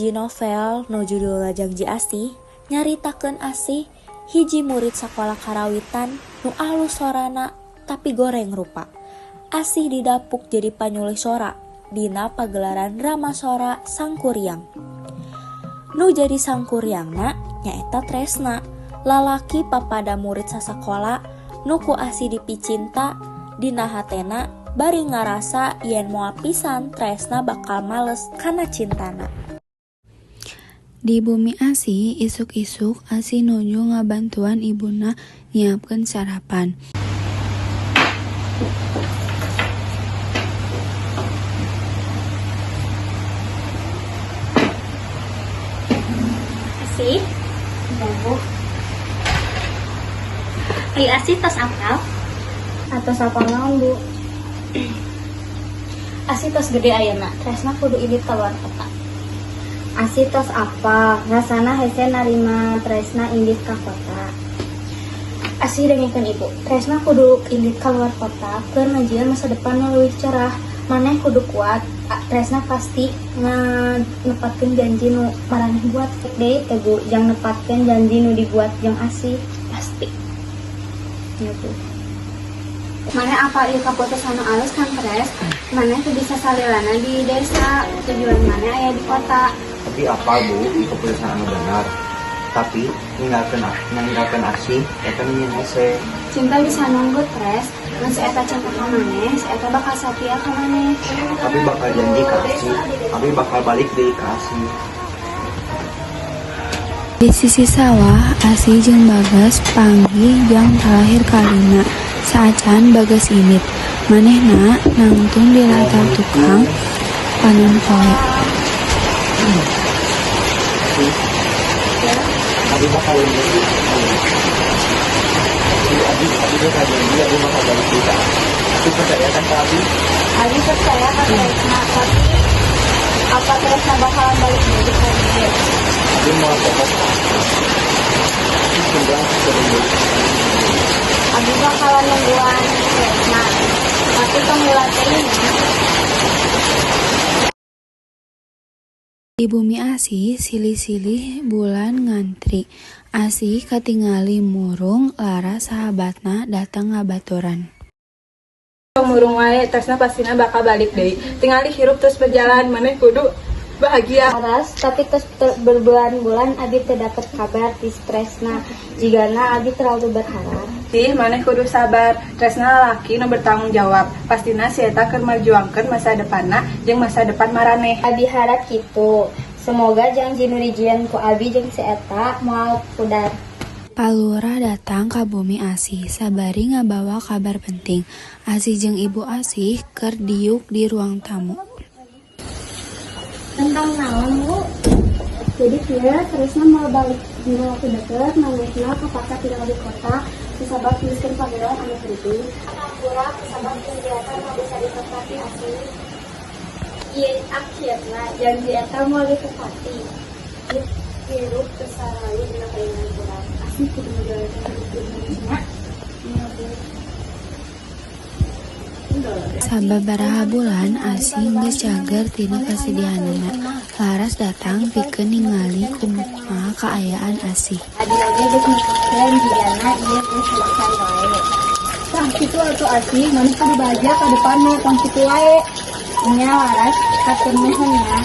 Hiji novel nu judulna Jangji Asih nyaritakeun Asih, hiji murid sakola karawitan nu alus sorana tapi goreng rupa. Asih didapuk jadi panyulih sora dina pagelaran drama sora Sangkuriang. Nu jadi Sangkuriangna nyaeta Tresna, lalaki papada murid sasakola nu ku Asih dipicinta dina hatena bari ngarasa yen moal pisan Tresna bakal males kana cintana. Di bumi Asih, isuk-isuk Asih nuju ngabantuan ibuna nyiapkeun sarapan. Asih, Bu. Ai Asih tos apal? Atos apal naon, Bu? Asih tos gede ayeuna, Tresna kudu indit ka luar kota. Asih tos apal, rasana hese narima Tresna indit ka kota. Asih dengekeun ibu, Tresna kudu indit ka luar kota keur ngajieun masa depan nu leuwih cerah. Maneh kudu kuat, Tresna pasti nepatkeun janji nu maraneh buat. Deui teh, Bu, jang nepatkeun janji nu dibuat jeung Asih. Pasti. Ya, Bu. Maneh apal ieu kaputusan nu alus kan, Tres? Maneh teu bisa salilana di desa, tujuan maneh aya di kota. Tapi apal, Bu, keputusan anu benar. Tapi ninggalkeun Asih eta nyieun hese. Cinta bisa nunggu, Tres. Mun si eta cinta ka maneh, si eta bakal satia ka maneh. Abi bakal janji ka Asih, abi bakal balik deui ka Asih. Di sisi sawah, Asih jeung Bagas panggih jang talahir kalina. Saacan Bagas indit, manehna nangtung di latar tukang panon poe. Asih, abi bakal janji. Abi bakal janji, abi bakal balik deui ka Asih. Asih percaya kan ka abi? Abi percaya ka Tresna, tapi apa Tresna bakalan balik deui ka dieu? Abi moal poho ka Asih. Asih sumbrang sering deui. Abi bakalan nungguan Tresna, tapi tong lila teuing nya. Di bumi Asih, silih-silih bulan ngantri. Asih katingali murung Laras sahabatna datang ngabaturan. Tong murung wae, Tresna pastina bakal balik deui. Tingali hirup terus berjalan, maneh kudu bahagia. Laras, tapi tos berbulan-bulan abi teu dapet kabar ti Tresna. Jigana abi terlalu berharap. Sih, maneh kudu sabar. Tresna lalaki nu bertanggung jawab. Pastina si eta keur merjuangkeun masa depanna jeung masa depan maraneh. Abi harap kitu. Semoga janji nu dijieun ku abi jeung si eta moal pudar. Pa Lurah datang ka bumi Asih sabari ngabawa kabar penting. Asih jeung ibu Asih keur diuk di ruang tamu. Tentang naon, Bu? Jadi kieu, Tresna moal balik dina waktu deket, manehna kapaksa tinggal di kota kusabab nuliskeun pagawean anu penting. Hampura kusabab kegiatan nu bisa ditepati Asih. Ieu akhirna janji eta moal ditepati. Hirup teu salalu dina kainginan urang. Asih kudu ngajalankeun hirup di Indonesia. Nya, Bu. Sababaraha bulan Asih geus cager tina kasedihanana. Laras datang pikeun ningali kumaha kaayaan Asih. Abi oge geus mikirkeun jigana ieu geus habisan wae. Tah kitu atuh Asih, maneh kudu bahagia ka depanna, tong kitu wae. Nya, Laras, hatur nuhun nya.